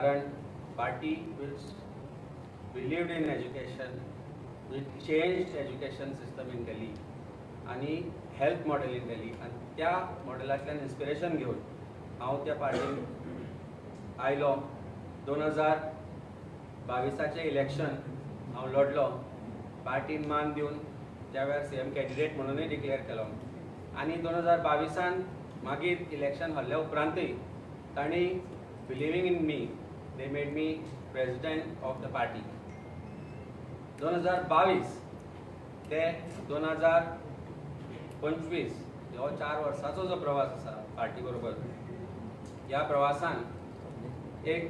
कारण party which believed in education, which changed education system in Delhi आनी health model in दिल्ली, आनी त्या मॉडेलांतल्यान inspiration घेवन हांव त्या पार्टीन आयलो. 2022चें इलेक्शन हांव लढलो. पार्टीन मान दिवन त्या वेळार सीएम कॅन्डिडेट म्हणूनय डिक्लेअर केलो आनी 2022न मागीर इलेक्शन हरल्या उपरांतय तांणी, believing in me, they made me president of the party. 2022 ते 2025 हो 4 वर्साचो जो प्रवास आसा पार्टी बरोबर, ह्या प्रवासान एक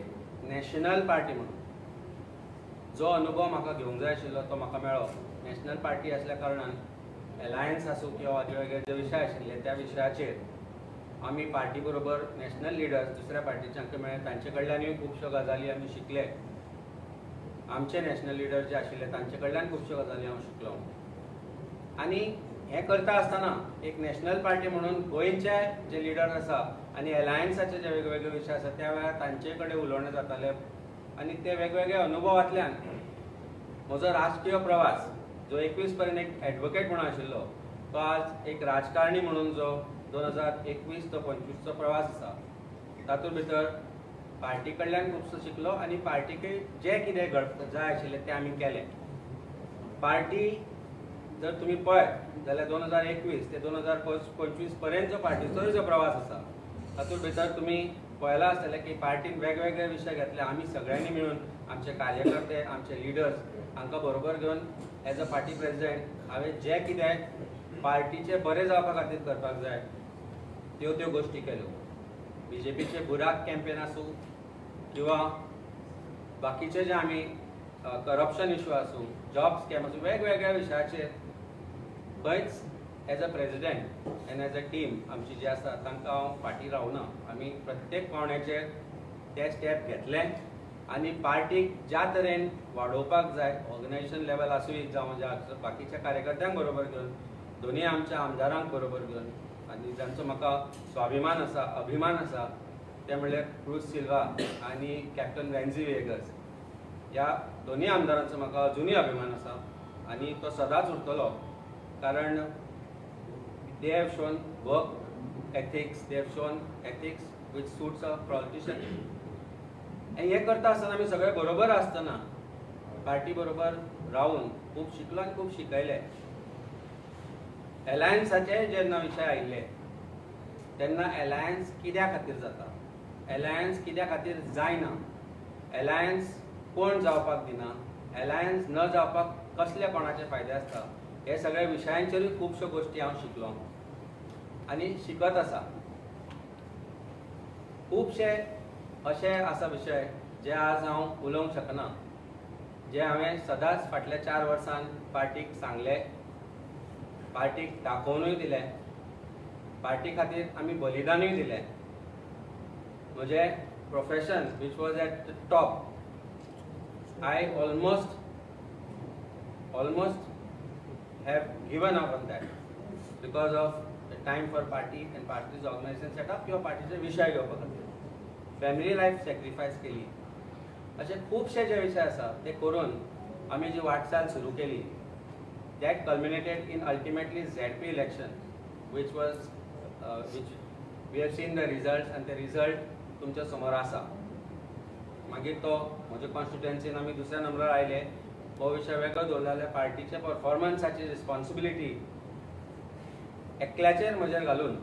नॅशनल पार्टी म्हणून जो अनुभव म्हाका घेवंक जाय आशिल्लो तो म्हाका मेळ्ळो. नॅशनल पार्टी आसल्या कारणान एलायन्स आसूं किंवा वेगवेगळे जे विशय आशिल्ले, त्या विशयाचेर आमी पार्टी बरोबर नॅशनल लिडर्स दुसऱ्या पार्टीचे आमकां मेळ्ळे. तांचे कडल्यानूय खुबश्यो गजाली आमी शिकले. आमचे नॅशनल लिडर जे आशिल्ले तांचे कडल्यान खुबश्यो गजाली हांव शिकलो. आनी हें करता आसतना एक नॅशनल पार्टी म्हणून गोंयचे जे लिडर आसा आनी एलायन्साचे जे वेगवेगळे विशय आसा, त्या वेळार तांचे कडेन उलोवणें जातालें आनी ते वेगवेगळे अनुभवांतल्यान म्हजो राजकीय प्रवास जो 21 पर्यंत एक एडवोकेट म्हणून आशिल्लो, तो आज एक राजकारणी म्हणून जो 2021 तो 25चो प्रवास आसा, तातूंत भितर पार्टी कडल्यान खुबसो शिकलो आनी पार्टीक जें कितें घड जाय आशिल्लें तें आमी केलें. पार्टी जर तुमी पळयत जाल्यार 2021 ते 2025 पर्यंत जो पार्टीचोय जो प्रवास आसा, तातूंत भितर तुमी पळयलां आसतलें की पार्टीन वेगवेगळे विशय घेतले. आमी सगळ्यांनी मेळून, आमचे कार्यकर्ते, आमचे लिडर्स हांकां बरोबर घेवन, एज अ पार्टी प्रेजिडेंट हांवें जें कितें पार्टीचें बरें जावपा खातीर करपाक जाय, त्यो त्यो गोश्टी केल्यो. बीजेपीचे बुराक कॅम्पेन आसूं किंवा बाकीचे जे आमी करप्शन इशू आसूं, जॉब स्कॅम आसूं, वेगवेगळ्या विशयाचेर खंयच as a president and as a team आमची जी आसा तांकां हांव फाटीं रावना. आमी प्रत्येक पावंड्याचेर ते स्टेप घेतले आनी पार्टीक ज्या तरेन वाडोवपाक जाय, ऑर्गनायझेशन लेवल आसूं जावं, ज्या बाकीच्या कार्यकर्त्यांक बरोबर घेवन, दोनूय आमच्या आमदारांक बरोबर घेवन, आनी जांचो म्हाका स्वाभिमान आसा, अभिमान आसा, ते म्हणल्यार क्रूज सिल्वा आनी कॅप्टन वेन्झी व्हिएगस. ह्या दोनूय आमदारांचो म्हाका अजुनूय अभिमान आसा आनी तो सदांच उरतलो, कारण they have shown work ethics, they have shown ethics which suits a politician. आनी हें करता आसतना आमी सगळे बरोबर आसतना पार्टी बरोबर रावून खूब शिकलो आनी खूब शिकयले. एलायन्साचे जेन्ना विशय आयिल्ले तेन्ना एलायन्स कित्या खातीर जाता, एलायन्स कित्या खातीर जायना, एलायन्स कोण जावपाक दिना, एलायन्स न जावपाक कसले कोणाचे फायदे आसता, हे सगळ्या विशयांचेरूय खुबश्यो गोश्टी हांव शिकलो आनी शिकत आसा. खुबशे अशे आसा विशय जे आज हांव उलोवंक शकना, जे हांवें सदांच फाटल्या 4 वर्सान पार्टीक सांगले, पार्टीक दाखोवनूय दिलें, पार्टी खातीर आमी बलिदानूय दिलें. म्हजें profession which was at the top, I almost have given up on that because of the time for party and party's organization setup किंवा पार्टीचे विशय घेवपा खातीर फॅमिली लायफ सॅक्रिफायस केली. अशे खुबशे जे विशय आसा ते करून आमी जी वाटचाल सुरू केली, that culminated in ultimately ZP election, which we have seen the result, आनी ते रिजल्ट तुमच्या समोर आसा. मागीर तो म्हज्या कॉन्स्टिट्युएन्सीन आमी दुसऱ्या नंबरार आयले, हो विशय वेगळो दवरलो जाल्यार पार्टीच्या परफॉर्मन्साची रिस्पॉन्सिबिलिटी एकल्याचेर म्हजेर घालून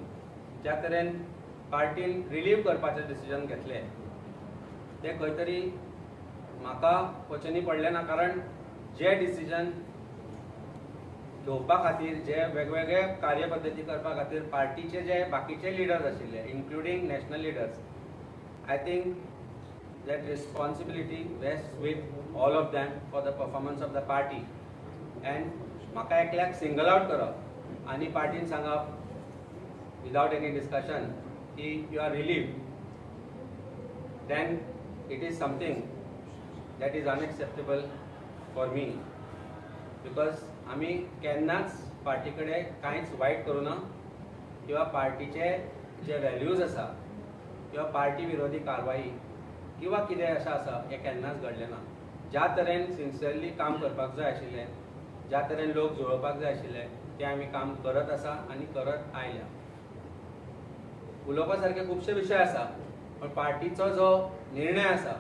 ज्या तरेन पार्टीन रिलीव करपाचें डिसिजन घेतलें, तें खंय तरी म्हाका पचनी पडलें ना. कारण जे डिसिजन घेवपा खातीर, जे वेगवेगळे कार्यपद्दती करपा खातीर पार्टीचे जे बाकीचे लिडर्स आशिल्ले, including national leaders, I think that responsibility rests with all of them for the performance of the party, and म्हाका एकल्याक सिंगल आउट करप आनी पार्टीन सांगप विदाउट एनी डिस्कशन की you are relieved, then it is something that is unacceptable for me, because आमी केन्नाच party कडेन कांयच वायट करूं ना किंवा पार्टीचे जे व्हॅल्यूज आसा किंवा पार्टी विरोधी कारवाई किंवा कितें अशें आसा हें केन्नाच घडलें ना. ज्या तरेन सिन्सियरली काम करपाक जाय आशिल्लें, ज्या तरेन लोक जुळोवपाक जाय आशिल्ले, तें आमी काम करत आसा आनी करत आयल्या. उलोवपा सारके खुबशे विशय आसा, पण पार्टीचो जो निर्णय आसा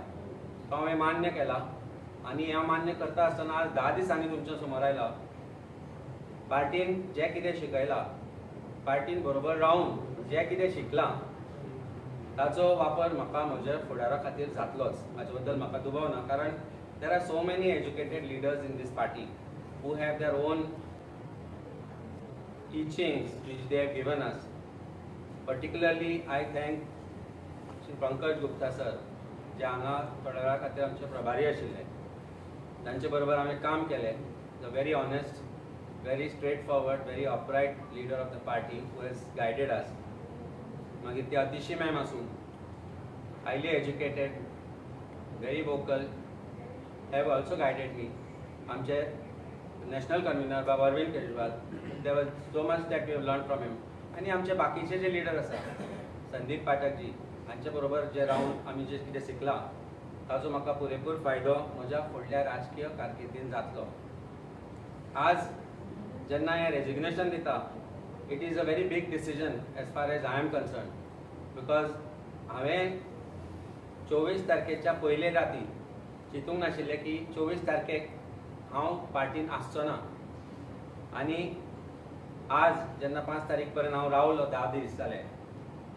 तो हांवें मान्य केला आनी हें मान्य करता आसतना आज 10 दिसांनी तुमच्या समोर आयला. पार्टीन जें कितें शिकयलां, पार्टीन बरोबर रावन जें कितें शिकलां ताचो वापर म्हाका म्हज्या फुडारा खातीर जातलोच, हाचे बद्दल म्हाका दुबाव ना. कारण there are so many educated leaders in this party who have their own teachings which they have given us. Particularly I thank Shri Pankaj Gupta sir, जे हांगा थोड्या वेळा खातीर आमचे प्रभारी आशिल्ले, तांचे बरोबर हांवें काम केलें. The very honest, very straight forward, very upright leader of the party who has guided us. मागीर ती अतिशी मॅम आसूं, highly educated, very vocal, have also guided me. आमचे नॅशनल कन्व्हिनर बाबा Arvind Kejriwal, there was so much that we have learn from him. आनी आमचे बाकीचे जे leader आसा, संदीप पाठकजी, हांचे बरोबर जे रावन आमी जे कितें शिकलां ताचो म्हाका पुरेपूर फायदो म्हज्या फुडल्या राजकीय कारकिर्दीन जातलो. आज जेन्ना हें रेजिग्नेशन दिता, it is a very big decision as far as I am concern, because हांवें 24 तारखेच्या पयले राती चिंतूंक नाशिल्लें की 24 तारखेक हांव पार्टीन आसचो ना. आनी आज जेन्ना 5 तारीख पर्यंत हांव रावलो, 10 दीस जाले,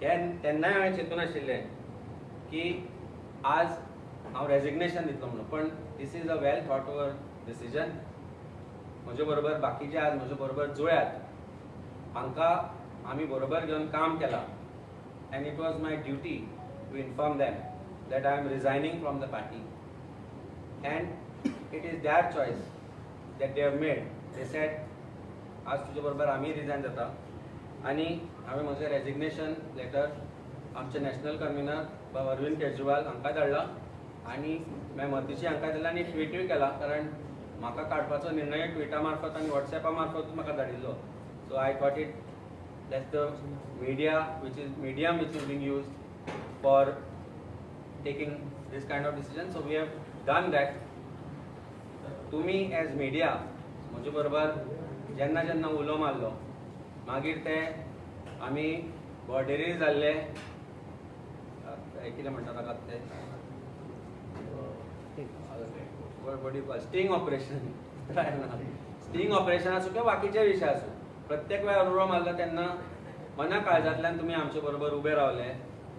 तेन्नाय हांवें चिंतूं नाशिल्लें की आज हांव रेजिग्नेशन दितलो म्हणून. पण this is a well thought over decision. म्हजे बरोबर बाकीचे आज म्हजे बरोबर जुळ्यात, हांकां आमी बरोबर घेवन काम केलां. And it was my duty to inform them that I am resigning from the party, and it is their choice that they have made. They said आज तुजे बरोबर आमी रिजायन जाता. आनी हांवें म्हजें रेजिग्नेशन लेटर आमचे नॅशनल कन्व्हिनर बाबा अरविंद केजरीवाल हांकां धाडला आनी मॅम अतिशी हांकां धाडला आनी ट्विटूय केला, कारण म्हाका काडपाचो निर्णय ट्विटा मार्फत आनी वॉट्सॅपा मार्फत म्हाका धाडिल्लो. So I thought it that's the media which is medium which is being used for taking this kind of decision. So we have done that. तुमी एज मिडिया म्हजे बरोबर जेन्ना जेन्ना उलो मारलो, मागीर ते आमी बॉर्डरीर जाल्ले कितें म्हणटा ताका ते स्टिंग ऑपरेशन, स्टिंग ऑपरेशन आसूं किंवा बाकीचे विशय आसूं, प्रत्येक वेळार उलो मारलो तेन्ना मना काळजांतल्यान तुमी आमचे बरोबर उबे रावले.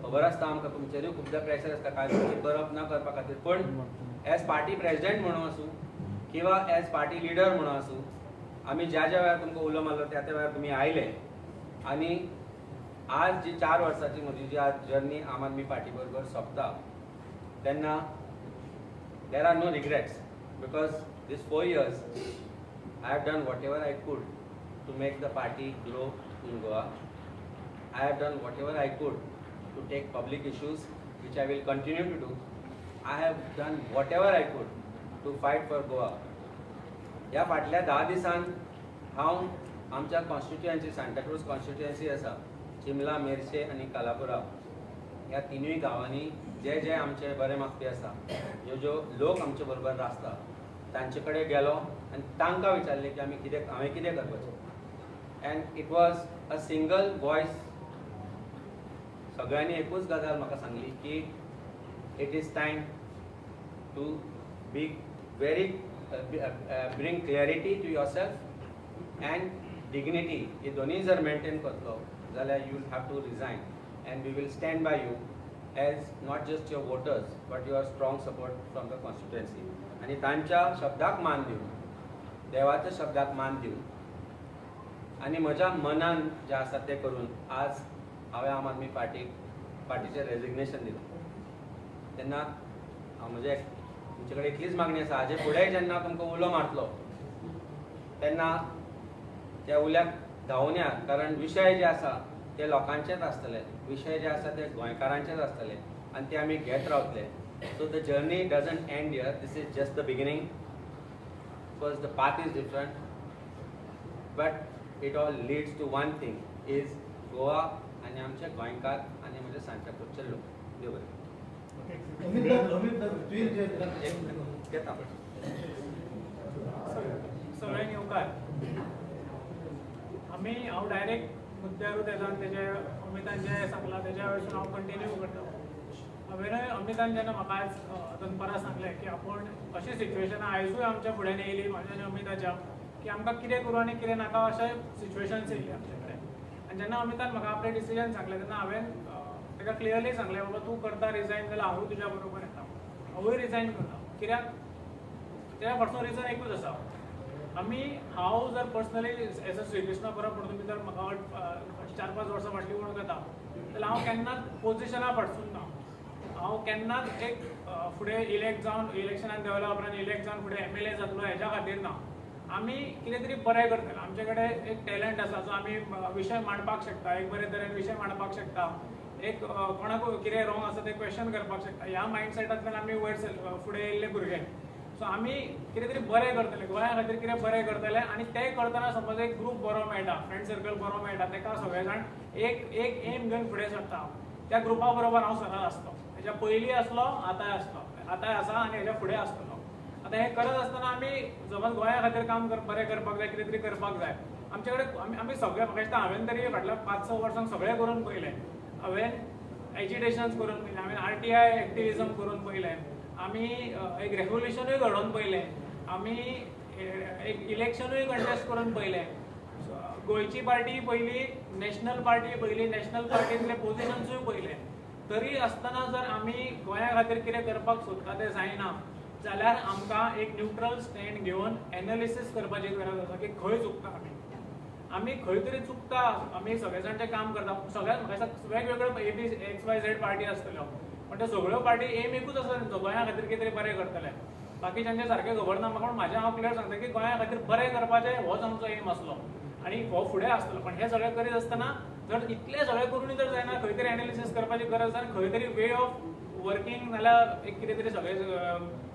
खबर आसता आमकां तुमचेरूय खुबदां प्रेशर आसता कांय गोश्टी करप ना करपा खातीर, पण एज पार्टी प्रेजिडेंट म्हणून आसूं किंवा एज पार्टी लिडर म्हणून आसूं, आमी ज्या ज्या वेळार तुमकां उलो मारलो त्या त्या वेळार तुमी आयले. आनी आज जी 4 वर्सांची म्हजी जी आज जर्नी आम आदमी पार्टी बरोबर सोंपता तेन्ना there are no regrets, because this 4 years I have done whatever I could to make the party grow in Goa. I have done whatever I could to take public issues, which I will continue to do. I have done whatever I could to fight for Goa. ह्या फाटल्या 10 दिसान हांव आमच्या constituency, Santa Cruz constituency आसा, चिमला, मेरशे आनी कालापुरा, ह्या तिनूय गांवांनी जे जे आमचे बरे मागपी आसा, ज्यो ज्यो लोक आमचे बरोबर आसता तांचे कडेन गेलो आनी तांकां विचारलें की आमी कितें, हांवें कितें करपाचें. And it was a single voice, सगळ्यांनी एकूच गजाल म्हाका सांगली की it is time to be very bring clarity to yourself and dignity. हे दोनूय जर मेंटेन करतलो जाल्यार you will have to resign, and we will stand by you as not just your voters but your strong support from the constituency. आनी तांच्या शब्दाक मान दिवन, देवाच्या शब्दाक मान दिवन आनी म्हज्या मनान जें आसा तें करून आज हांवें आम आदमी पार्टीचें रेजिग्नेशन दिलां. तेन्ना हांव म्हजें तुमचे कडेन इतलीच मागणी आसा, हाजे फुडें जेन्ना तुमकां उलो मारतलो तेन्ना त्या उल्याक धांवून या, कारण विशय जे आसा ते लोकांचेच आसतले, विशय जे आसा ते गोंयकारांचेच आसतले आनी ते आमी घेत रावतले. So the journey doesn't end here, this is just the beginning. Because the path is different, but it all leads to one thing is Goa आनी आमचे गोंयकार आनी म्हजे सांताक्रूजचे लोक. देव बरें. घेता. सगळ्यांक येवकार. आमी हांव डायरेक्ट मुद्द्यारूच येता. तेजे अमितान जें सांगलां तेज्या वयरसून हांव कंटिन्यू करता. हांवें अमितान जेन्ना म्हाका आयज दनपारां सांगलें की आपूण अशी सिच्युएशनां आयजूय आमच्या फुड्यान येयली म्हाज्या आनी अमिताच्या की आमकां कितें करूं आनी कितें नाका अशें सिच्युएशन्स येयली आमचे कडेन. आनी जेन्ना अमितान म्हाका आपलें डिसिजन सांगलें तेन्ना हांवें ताका क्लियरली सांगलें, बाबा तूं करता रिजायन जाल्यार हांवूय तुज्या बरोबर येता, हांवूय रिजायन करता. कित्याक त्या फाटलो रिजन एकूच आसा. आमी हांव जर personally as a Shrikrishna Parab म्हणून तुमी जर म्हाका 4-5 वर्सां फाटलीं वळखता जाल्यार हांव केन्नाच पोजिशना फाटसून ना. हांव केन्नाच एक फुडें इलेक्ट जावन इलेक्शनान देंवल्या उपरांत इलेक्ट जावन फुडें MLA जातलो हेज्या खातीर ना. आमी कितें तरी बरें करतले, आमचे कडेन एक टॅलंट आसा जो आमी विशय मांडपाक शकता, एक बरे तरेन विशय मांडपाक शकता, एक कोणाक कितें रॉंग आसा तें क्वेश्चन करपाक शकता. ह्या मायंडसेटांतल्यान आमी वयर फुडें येयल्ले भुरगे. सो आमी कितें तरी बरें करतले, गोंया खातीर कितें बरें करतले. आनी तें करतना समज एक ग्रूप बरो मेळटा, फ्रेंड सर्कल बरो मेळटा, ताका सगळे जाण एक एक एम घेवन फुडें सरता. त्या ग्रुपा बरोबर हांव सदांच आसतो, हेज्या पयलीं आसलो, आतांय आसलो, आतांय आसा आनी हेज्या फुडें आसतलो. आतां हें करत आसतना आमी समज गोंया खातीर काम बरें करपाक जाय, कितें तरी करपाक जाय. आमचे कडेन आमी सगळे म्हाका दिसता हांवें तरी फाटल्या 5-6 वर्सांक सगळें करून पळयलें. हांवें एजिटेशन्स करून पळयलें, हांवें RTI activism करून पळयलें, आमी एक रेवोल्युशनूय घडोवन पळयलें, आमी एक इलेक्शनूय कंटेस्ट करून पळयलें. गोंयची पार्टी पयली, नॅशनल पार्टी पयली, नॅशनल पार्टींतले पोजिशन्सूय पळयले. तरी आसतना जर आमी गोंया खातीर कितें करपाक सोदता तें जायना जाल्यार आमकां एक न्युट्रल स्टँड घेवन एनालिसीस करपाची गरज आसा की खंय चुकता आमी, आमी खंय तरी चुकता. आमी सगळे जाण तें काम करता, सगळ्यात म्हाका दिसता वेगवेगळ्यो A B X Y Z party आसतल्यो, पण त्यो सगळ्यो पार्टी एम एकूच आसा तेंचो, गोंया खातीर कितें तरी बरें करतले. बाकीच्यांचें सारकें खबर ना म्हाका, पूण म्हाजें हांव क्लियर सांगता की गोंया खातीर बरें करपाचें होच आमचो एम आसलो आनी हो फुडें आसतलो. पण हें सगळें करीत आसतना जर इतलें सगळें करूनय जर जायना, खंय तरी एनालिसीस करपाची गरज आसा, खंय तरी वे ऑफ वर्किंग नाल्यार एक कितें तरी सगळें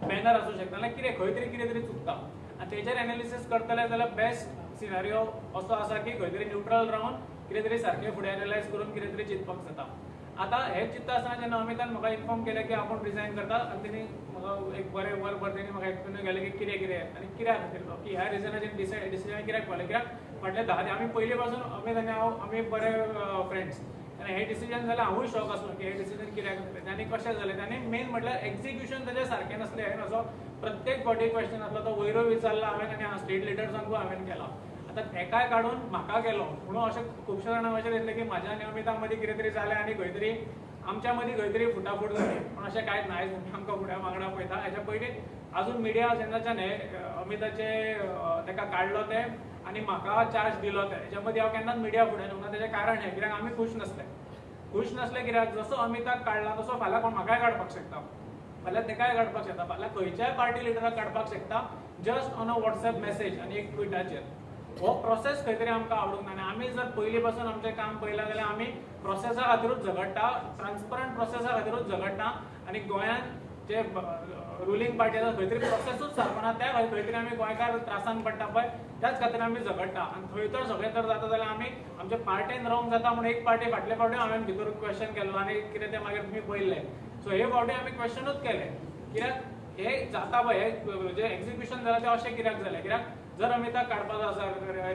बॅनर आसूं शकता, नाल्यार कितें खंय तरी कितें तरी चुकता. आनी तेजेर एनालिसीस करतले जाल्यार बेस्ट सिनारियो असो आसा की खंय तरी न्युट्रल रावन कितें तरी सारकें फुडें एनालायज करून कितें तरी चिंतपाक जाता. आतां हें चिंतता आसतना जेन्ना अमितान म्हाका इन्फॉर्म केलें की आपूण रिजायन करता, आनी तेणी म्हाका एक बरें वरभर तेणी म्हाका एक्सप्लेन केलें की कितें कितें आनी कित्या खातीर तो की ह्या रिजनाचेर डिसिजन कित्याक पडलें. कित्याक फाटले 10 आमी पयलीं पासून अमीत आनी हांव आमी बरे फ्रेंड्स, आनी हें डिसिजन जाल्यार हांवूय शॉक आसलो की हें डिसिजन कित्याक जालें आनी कशें जालें. आनी मेन म्हटल्यार एक्झिक्युशन ताजें सारकें नासलें. हांवें असो प्रत्येक फावटी क्वेश्चन आसलो तो वयरूय विचारला हांवें आनी स्टेट लिडर्सांकूय हांवें केला. आतां तेकाय काडून म्हाका गेलो म्हणून अशें खुबशे जाणांक अशें दिसलें की म्हाज्या आनी अमिता मदीं कितें तरी जालें आनी खंय तरी आमच्या मदीं खंय तरी फुटाफूट जाली. पूण अशें कांयच ना. आयज आमकां फुडें वांगडा पळयता. हेच्या पयलीं आजून मिडिया जेन्नाच्यान हे अमिताचे ताका काडलो तें आनी म्हाका चार्ज दिलो तें, हेच्या मदीं हांव केन्नाच मिडिया फुडें येवंक ना. तेजें कारण हें कित्याक आमी खूश नासले. खूश नासले कित्याक जसो अमिताक काडला तसो फाल्यां कोण म्हाकाय काडपाक शकता, फाल्यां तेकाय काडपाक शकता, फाल्यां खंयच्याय पार्टी लिडराक काडपाक शकता, just on a WhatsApp message आनी एक ट्विटाचेर. हो प्रोसेस खंय तरी आमकां आवडूंक ना. आनी आमी जर पयलीं पासून आमचें काम पळयलां जाल्यार आमी प्रोसेसा खातीरूच झगडटा, ट्रान्सपरंट प्रोसेसा खातीरूच झगडटा. आनी गोंयांत जे रुलींग पार्टी आसा खंय तरी प्रोसेसूच सारको ना, त्या खंय तरी आमी गोंयकार त्रासान पडटा पळय, त्याच खातीर आमी झगडटा. आनी थंय तर सगळें तर जाता जाल्यार आमी आमच्या पार्टेन रॉंग जाता म्हणून एक पार्टी फाटले फावटी हांवें भितर क्वेश्चन केल्लो आनी कितें तें मागीर तुमी पळयल्लें. सो हे फावटी आमी क्वेश्चनूच केलें कित्याक हे जाता पळय, हे जें एक्झिक्युशन जालां तें अशें कित्याक जालें. कित्याक जर अमिताक काडपाचो आसा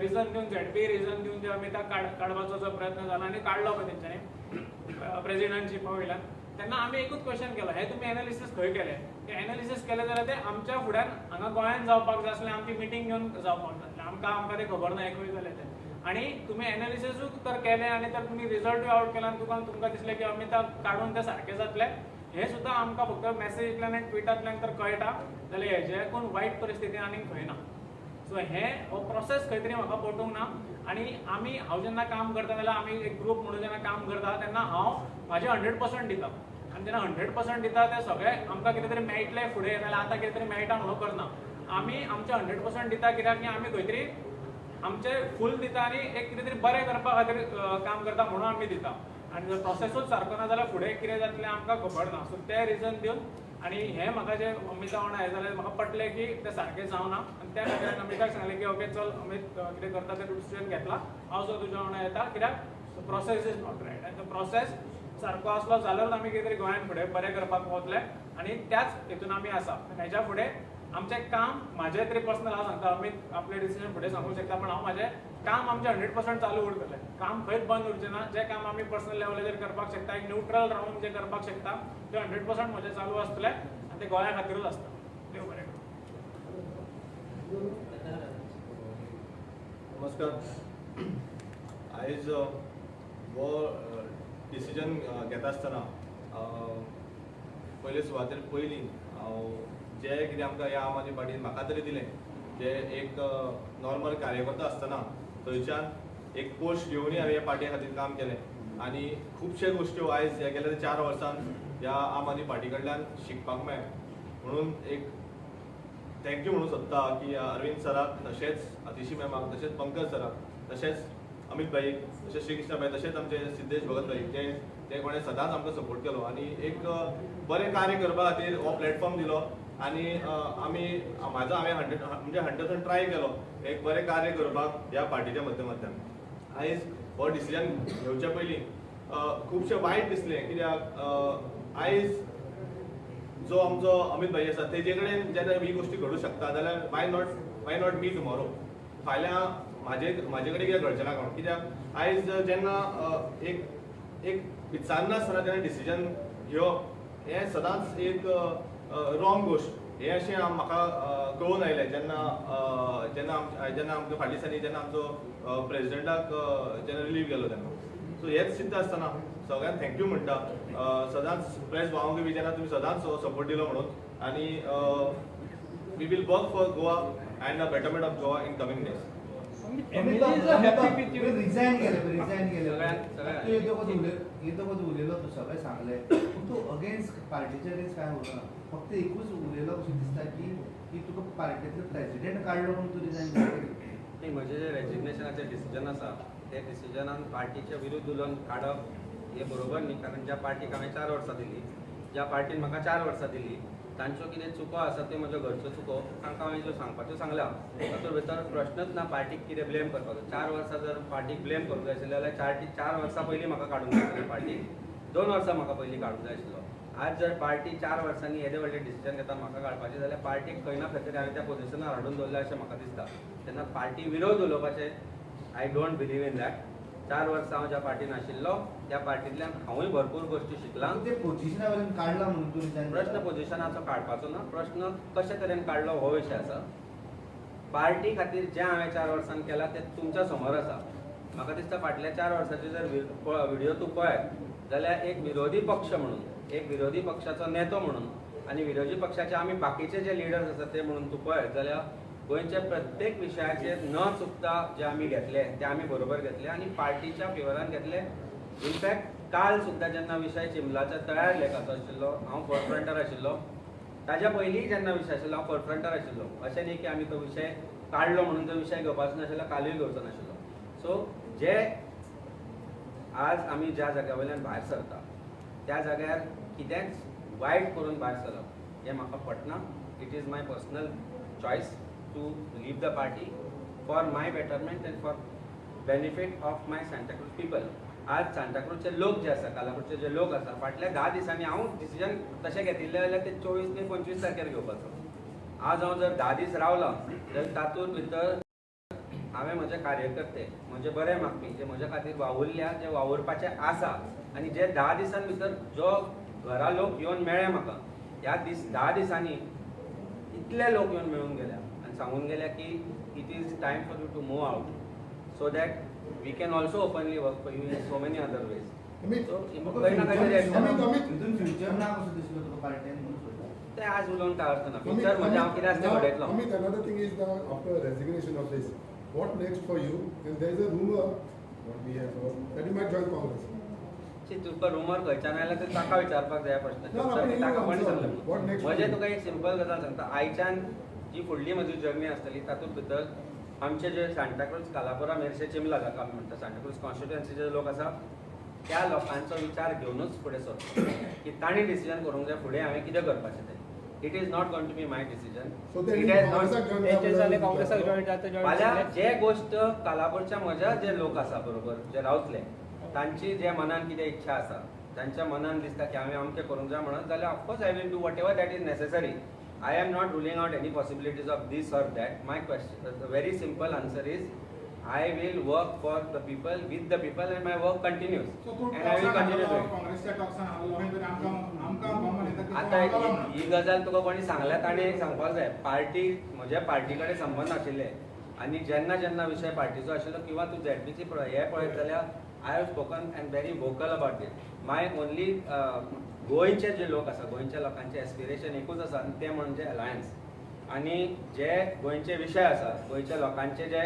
रिजन दिवन, झेडपी रिजन दिवन जे अमिताक काडपाचो जो प्रयत्न जाला आनी काडलो पळय तेंच्यांनी प्रेजिडंटशिपा वयल्यान, तेन्ना आमी एकूच क्वेश्चन केलो, हें तुमी एनालिसीस खंय केलें? तें एनालिसीस केलें जाल्यार तें आमच्या फुड्यान हांगा गोंयांत जावपाक जाय आसलें, आमची मिटींग घेवन जावपाक जाय आसलें, आमकां तें खबर ना हें खंय जालें तें. आनी तुमी एनालिसीसूय तर केलें आनी तर तुमी रिजल्टूय आवट केला आनी तुमकां दिसलें की अमिताक काडून तें सारकें जातलें, हें सुद्दां आमकां फक्त मॅसेजींतल्यान आनी ट्विटांतल्यान तर कळटा जाल्यार हेज्याकून वायट परिस्थिती आनीक खंय ना. सो हें हो प्रोसेस खंय तरी म्हाका पटूंक ना. आनी आमी हांव जेन्ना काम करता जाल्यार आमी एक ग्रूप म्हणून जेन्ना काम करता तेन्ना हांव म्हाजें 100% दिता. आनी जेन्ना 100% दिता ते सगळे आमकां कितें तरी मेळटलें फुडें नाल्यार आतां कितें तरी मेळटा म्हणून करना. आमी आमचें 100% दिता कित्याक की आमी खंय तरी आमचें फूल दिता आनी एक कितें तरी बरें करपा खातीर काम करता म्हणून आमी दिता. आनी जर प्रोसेसूच सारको ना जाल्यार फुडें कितें जातलें आमकां खबर ना. सो तें रिजन दिवन आनी हें म्हाका जें अमिता वांगडा हें जालें म्हाका पटलें की तें सारकें जावना. आनी त्या खातीर अमिताक सांगलें की ओके चल अमीत कितें करता तें डिसिजन घेतला, हांव सुद्दां तुज्या वांगडा येता कित्याक प्रोसेस is not right. आनी तो प्रोसेस सारको आसलो जाल्यारूच आमी कितें तरी गोंयांत फुडें बरें करपाक पावतले आनी त्याच हितून आमी आसा. हेज्या फुडें आमचें काम, म्हाजें तरी पर्सनल हांव सांगता, अमीत आपलें डिसिजन फुडें सांगूंक शकता, पण हांव म्हाजें काम आमचें 100% चालू उरतलें. काम खंयच बंद उरचें ना. जें काम आमी पर्सनल लेवलाचेर करपाक शकता, एक न्यूट्रल रावन जें करपाक शकता तें 100% म्हजें चालू आसतलें आनी तें गोंया खातीरूच आसता. देव बरें करूं. नमस्कार. आयज हो डिसिजन घेता आसतना पयले सुवातेर पयलीं हांव जे कितें आमकां ह्या आम आदमी पार्टीन म्हाका तरी दिलें, जे एक नॉर्मल कार्यकर्तो आसतना थंयच्यान एक पोस्ट घेवनूय हांवें ह्या पार्टी खातीर काम केलें आनी खुबशे गोश्ट्यो आयज ह्या गेल्या 4 वर्सांत ह्या आम आदमी पार्टी कडल्यान शिकपाक मेळ्ळें. म्हणून एक thank you म्हणूंक सोदता की अरविंद सराक, तशेंच आतिशी मॅमाक, तशेंच पंकज सराक, तशेंच अमीत भाईक, तशेंच श्रीकृष्ण भाई, तशेंच आमचे सिद्धेश भगत भाई, ते कोणें सदांच आमकां सपोर्ट केलो आनी एक बरें कार्य करपा खातीर हो प्लॅटफॉर्म दिलो. आनी आमी म्हाजो हांवें 100% ट्राय केलो एक बरें कार्य करपाक ह्या पार्टीच्या माध्यमांतल्यान. आयज हो डिसिजन घेवच्या पयलीं खुबशें वायट दिसलें, कित्याक आयज जो आमचो अमीत भाई आसा तेजे कडेन जेन्ना ही गोश्टी घडूं शकता जाल्यार why not me tomorrow. फाल्यां म्हाजे कडेन कित्याक घडचें ना कोण, कित्याक आयज जेन्ना एक एक विचारनासतना जेन्ना डिसिजन घेवप हें सदांच एक रॉंग गोश्ट हें अशें म्हाका कळून आयलें जेन्ना जेन्ना जेन्ना आमकां फाटल्या दिसांनी जेन्ना आमचो प्रेजिडेंटाक जेन्ना रिलीव केलो तेन्ना. सो हेच चिंता आसतना सगळ्यांक thank you म्हणटा, सदांच प्रेस भावांक बी जेन्ना तुमी सदांच सपोर्ट दिलो म्हणून. आनी we will work for Goa and the betterment of Goa in coming days. Resign केलें, रिजायन केलें, येतकच उलयलो तूं, सगळें सांगलें, पूण तूं अगेन्स्ट पार्टीच्या अगेन्स्ट कांय उलोवना, फक्त एकूच उलयलो कशें दिसता की तुका पार्टींतलो प्रेजिडेंट काडलो म्हणून तूं रिजायन केलें. न्ही, म्हजें जें रेजिग्नेशनाचें डिसिजन आसा तें डिसिजनान पार्टीच्या विरुद्ध उलोवन काडप हें बरोबर न्ही, कारण ज्या पार्टीक हांवें 4 वर्सां दिली, ज्या पार्टीन म्हाका 4 वर्सां दिली, तांच्यो कितें चुको आसा त्यो म्हज्यो घरच्यो चुको तांकां हांवें ज्यो सांगपाच्यो सांगल्या. तातूंत भितर प्रश्नच ना पार्टीक कितें ब्लेम करपाचो. 4 वर्सां जर पार्टीक ब्लेम करूंक जाय आशिल्लें जाल्यार 4 वर्सां पयलीं म्हाका काडूंक जाय आशिल्लें पार्टीक, 2 वर्सां म्हाका पयलीं काडूंक जाय आशिल्लो. आज जर पार्टी 4 वर्सांनी येदे व्हडलें डिसिजन घेता म्हाका काडपाचें जाल्यार पार्टीक खंय ना खंय तरी हांवें त्या पोजिशनार हाडून दवरलें अशें म्हाका दिसता. तेन्ना पार्टी विरोध उलोवपाचें I don't believe in that. 4 वर्सां हांव ज्या पार्टीन आशिल्लो त्या पार्टींतल्यान हांवूय भरपूर गोश्टी शिकलां. ते पोजिशना वयल्यान काडला म्हणून तूं रिजायन, प्रश्न पोजिशनाचो काडपाचो ना, प्रश्न कशे तरेन काडलो हो विशय आसा. पार्टी खातीर जें हांवें 4 वर्सांन केलां तें तुमच्या समोर आसा. म्हाका दिसता फाटल्या 4 वर्सांचे जर व्हिडियो तूं पळयत जाल्यार एक विरोधी पक्ष म्हणून, एक विरोधी पक्षाचो नेतो म्हणून आनी विरोधी पक्षाचे आमी बाकीचे जे लिडर्स आसात ते म्हणून तूं पळयत जाल्यार गोंयच्या प्रत्येक विशयाचेर न चुकता जे आमी घेतले ते आमी बरोबर घेतले आनी पार्टीच्या फेवरान घेतले. इनफॅक्ट काल सुद्दां जेन्ना विशय चिंबलाच्या तळ्यार लेखाचो आशिल्लो हांव फोरफ्रंटार आशिल्लो, ताज्या पयलीं जेन्ना विशय आशिल्लो हांव फोरफ्रंटार आशिल्लो. अशें न्ही की आमी तो विशय काडलो म्हणून तो विशय घेवपाचो नाशिल्लो, कालूय घेवचो नाशिल्लो. सो जे आज आमी ज्या जाग्या वयल्यान भायर सरता त्या जाग्यार कितेंच वायट करून भायर सरप हें म्हाका पटना. It is my personal choice to leave the party for my betterment and for benefit of my Santacruz people. आज सांताक्रूजचे लोक जे आसा, कालापूरचे जे लोक आसा, फाटल्या 10 दिसांनी हांव डिसिजन तशें घेतिल्लें जाल्यार ते 24 न्ही 25 तारखेर घेवपाचो. आज हांव जर 10 दीस रावलां जाल्यार तातूंत भितर हांवें म्हजे कार्यकर्ते, म्हजे बरे मागपी जे म्हज्या खातीर वावुरल्या, जे वावुरपाचे आसा आनी जे 10 दिसां भितर जो घरा लोक येवन मेळ्ळे म्हाका, ह्या 10 दिसांनी इतले लोक येवन मेळून गेल्या आनी सांगून गेल्या की it is time for you to move out so that we can also openly work for you in so many other ways. ते आज उलोवन काय अर्थ ना, फ्युचर म्हणजे हांव कितें आसता घडयतलो. Amit, another thing is now after resignation of this, what next for you? And there is a rumor, what we have heard, that you might join Congress. तुका रुमर खंयच्यान आयला ते ताका विचारपाक जाय प्रश्न. ताका कोणी सांगलें? म्हजें तुका एक सिंपल गजाल सांगता, आयच्यान जी फुडली म्हजी जर्नी आसतली तातूंत भितर आमचे जे सांताक्रूज, कालापुरा, मेरशे, चिंबला जाका आमी म्हणटा सांताक्रूज कॉन्स्टिट्युएन्सीचे लोक आसा त्या लोकांचो विचार घेवनूच फुडें सरता की तांणी डिसिजन करूंक जाय फुडें हांवें कितें करपाचें तें. It is not going to be my decision. फाल्यां जे गोश्ट कालापूरच्या म्हज्या जे लोक आसा बरोबर जे रावतले तांची जे मनान कितें इच्छा आसा तांच्या मनान दिसता की हांवें अमकें करूंक जाय म्हणून जाल्यार of course I will do whatever that is necessary. I am not ruling out any possibilities of this or that. My question, the very simple answer is I will work for the people, with the people, and my work continues. And I will continue doing. आता ही गजाल तुका कोणी सांगल्या ताणें सांगपाक जाय. Party म्हज्या party कडेन संबंध आशिल्ले आनी जेन्ना जेन्ना विशय पार्टीचो आशिल्लो किंवा तूं झेडपीची हे पळयत जाल्यार I have spoken and very vocal about it. My only गोंयचे जे लोक आसा, गोंयच्या लोकांचे एस्पिरेशन एकूच आसा आनी तें म्हणजे अलायन्स. आनी जे गोंयचे विशय आसा, गोंयच्या लोकांचे जे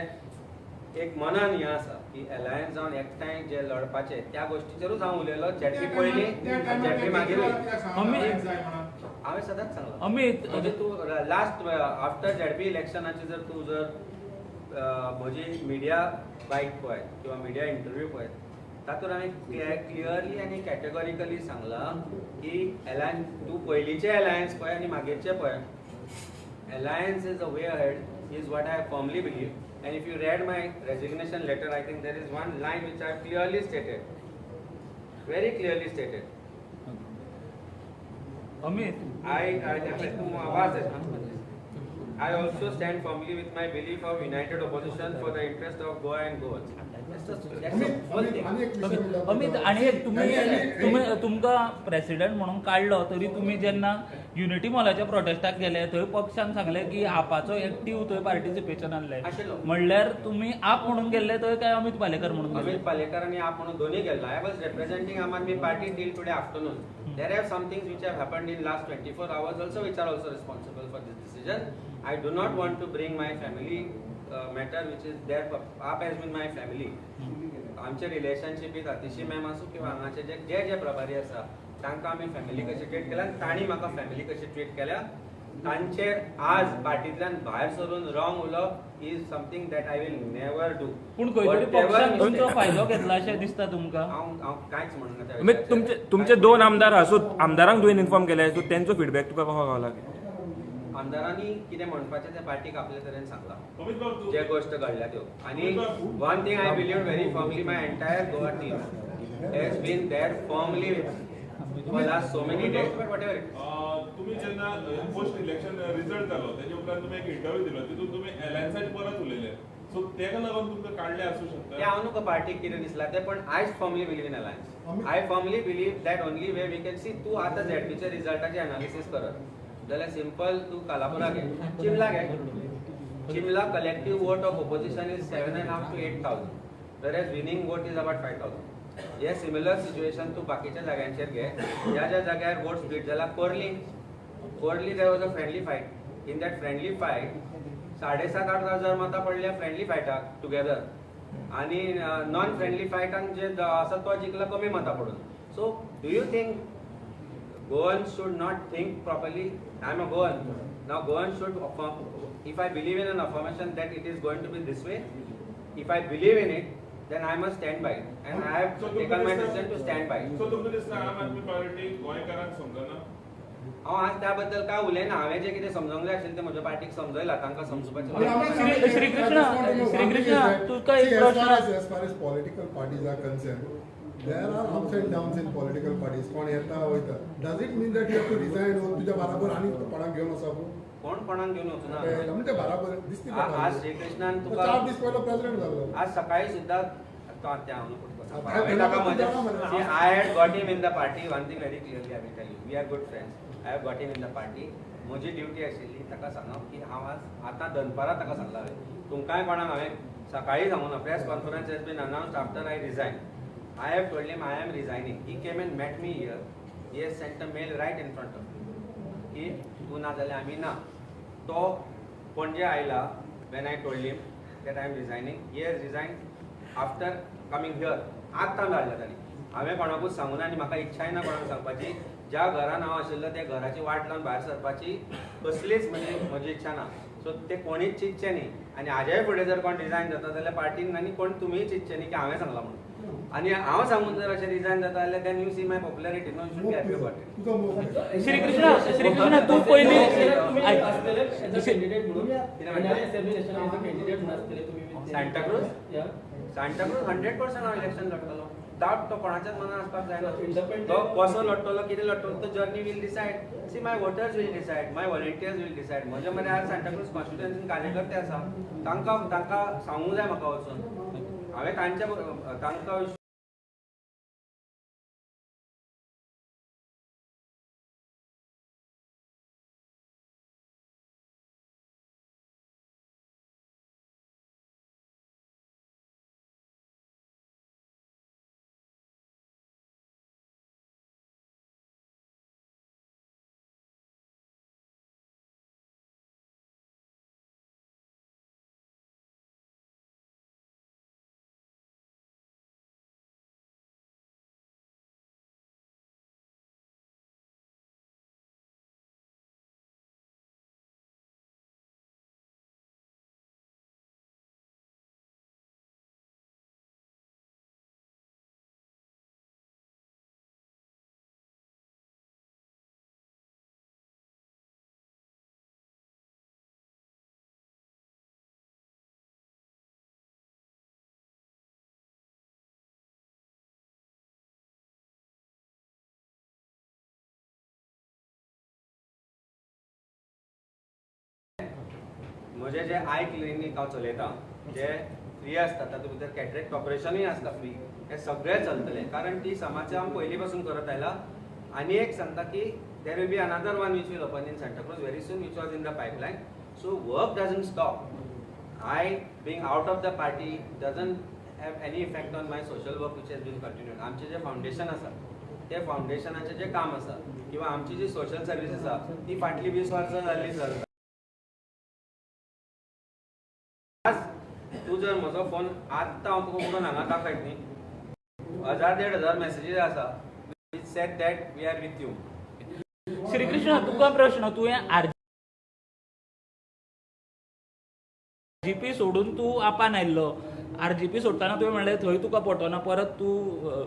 एक मनान हें आसा की अलायन्स जावन एकठांय जे लढपाचे त्या गोश्टीचेरूच हांव उलयलो. झेडपी पयलीं, झेडपी मागीर. हांवें सदांच सांगलां अमित, म्हणजे तूं लास्ट आफ्टर झेडपी इलेक्शनाची जर तूं जर म्हजी मिडिया बायट पळयत किंवा मिडिया इंटरव्यू पळयत तातूंत हांवें क्लियरली आनी कॅटेगॉरिकली सांगलां की अलायन्स तूं पयलींचे अलायन्स पळय आनी मागीरचे पळय. Alliance is a way ahead is what I firmly believe. And if you read my resignation letter, I think there is one line which I have clearly stated, very clearly stated. Amit, I also stand firmly with my belief of united opposition for the interest of Goa and Goans. Amit, आनी एक तुम्ही तुमकां president म्हणून काडलो तरी तुम्ही जेन्ना unity मॉलाच्या प्रोटेस्टाक गेले थंय पक्षान सांगलें की आपाचो एक्टीव थंय पार्टिसिपेशन आसलें, म्हणल्यार तुम्ही आप म्हणून गेल्ले थंय काय अमित पालेकर म्हणून? अमित पालेकर आनी आप म्हणून दोन्ही गेल्लो. I was representing Aam Aadmi Party till today afternoon. There have some things which have happened in last 24 hours also which are also responsible for this decision. I do not want to bring my family matter which is there. AAP has been my family. आमचे relationship with Atishi ma'am आसूं किंवा हांगाचे जे जे जे प्रभारी आसा तांकां आमी family कशी treat केल्या, तांणी म्हाका फॅमिली कशी ट्रीट केल्या, तांचेर आज पार्टींतल्यान भायर सरून रॉंग उलोवप is something that I will never do. पूण खंय तरी पक्षान तुमचो फायदो घेतला अशें दिसता तुमकां? हांव हांव कांयच म्हणना. तुमचे दोन आमदार आसो, आमदारांक तुवें इन्फॉर्म केलें, सो तेंचो फिडबॅक तुका कसो गावला? आमदारांनी कितें म्हणपाचें तें पार्टीक आपले तरेन सांगलां, जे गोश्ट घडल्या त्यो. आनी one thing I believe very firmly, my entire Goa team has been there firmly for last so many days, but whatever it is. तुम्ही जेन्ना पोस्ट इलेक्शन रिजल्ट जालो तेजे उपरांत तुमी एक इंटरव्यू दिलो, तितून तुमी अलायन्साचे परत उलयले, सो तेका लागून तुमकां काडले आसूं शकता. तें हांव न्हू पार्टीक कितें दिसलां तें, पण I firmly believe in alliance. I firmly believe that only way we can see. तूं आतां झेडपीच्या रिजल्टाचें एनालिसीस करत जाल्यार सिंपल तूं कालापुरा घे, चिमला घे. Chimla collective vote of opposition is 7,500 to 8,000, whereas winning vote is about 5,000. Hey similar situation तूं बाकीच्या जाग्यांचेर घे, ज्या ज्या जाग्यार वोट स्प्लीट जाला. Corlim, Corlim there was a friendly fight. In that friendly fight 7,500-8 हजार मतां पडल्या फ्रेंडली फायटाक टुगेदर, आनी नॉन फ्रेंडली फायटान जे आसा तो जिखला कमी मतां पडून. So do you think Goans should not think properly? I am a Goan. Now Goans should affirm, if I believe in an affirmation that it is going to be this way, if I believe in it, then I must stand by it. And I have taken my decision to stand by it. So तुमकां दिसता आम Aadmi party गोंयकारांक समजना? हांव आज त्या बद्दल काय उलयना. हांवें जें कितें समजोंक जाय आशिल्लें तें म्हज्या पार्टीक समजयलां, तांकां समजुपाचें. श्रीकृष्ण, श्रीकृष्ण तुका एक प्रश्न. As far as political parties are concerned, there are ups and downs in political parties. कोण येता वयता. Does it mean that you have to resign or तुझ्या बराबर आनी कोणाक घेवन वचप? कोण कोणाक घेवन वचना. म्हणजे बराबर दिसती. आज श्रीकृष्णान तुका 4 दीस पयलो प्रेसिडेंट जाल्लो. आज सकाळी सुद्दां I had got him in the party. One thing very clearly I will tell you, we are good friends. I have got him in the party. म्हजी ड्युटी आशिल्ली ताका सांगप की हांव आज आतां दनपारां ताका सांगला हांवें, तुमकांय कोणाक हांवें सकाळीं सांगूना. Press conference has been announced after I resign. I have told him I am resigning. He came and met me here. He has sent a mail right in front of me की तूं ना जाल्यार आमी ना. तो पणजे आयला when I told him that I am resigning. He has resigned after coming here. आत्तां धाडल्या तांणी. हांवें कोणाकूच सांगूना आनी म्हाका इच्छाय ना कोणाक सांगपाची. ज्या घरान हांव आशिल्लो त्या घराची वाट लावन भायर सरपाची कसलीच म्हजी इच्छा ना. सो ते कोणीच चिंतचें न्ही. आनी हाज्याय फुडें जर कोण रिजायन जाता जाल्यार पार्टीन आनी कोण तुमीय चिंतचें न्ही की हांवें सांगलां म्हणून. आनी हांव सांगून जर अशें रिजायन जाता जाल्यार then you see my popularity, no you should be happy about it. Shrikrishna, Shrikrishna तूं पयलीं सांताक्रूज, सांताक्रूज 100% हांव इलेक्शन लढतलो. डावट तो कोणाच्याच मनान आसपाक जायना. तो कसो लडटलो, कितें लडटलो, तो journey will decide. See, my voters will decide, my volunteers will decide. म्हजे मरे आज सांताक्रूज कॉन्स्टिट्युएन्सीन कार्यकर्ते आसा, तांकां तांकां सांगूंक जाय म्हाका वचून. हांवें तांच्या तांकां म्हजे जे I clinic हांव चलयतां जे फ्री आसता, तातूंत भितर कॅटरेक्ट ऑपरेशनूय आसता फ्री, हे सगळें चलतलें, कारण ती समाजसेवा हांव पयलीं पासून करत आयला. आनी एक सांगता की there will be another one which will open in Santacruz very soon, which was in the pipeline. So work doesn't stop. I being out of the party doesn't have any effect on my social work which has been continued. आमचें जें foundation आसा ते फावंडेशनाचें जें काम आसा किंवा आमची जी सोशल सर्वीस आसा ती फाटलीं 20 वर्सां जाल्ली चलता. आज तूं जर म्हजो फोन आत्तां हांव तुका उडोवन हांगा दाखयत न्ही, 1000 1500 मॅसेजीस आसा which said that we are with you. Shrikrishna, तुका प्रश्न, तुवें आरजीपी सोडून तूं आपान आयिल्लो. आरजीपी सोडटना तुवें म्हणलें थंय तुका पटोना, परत तूं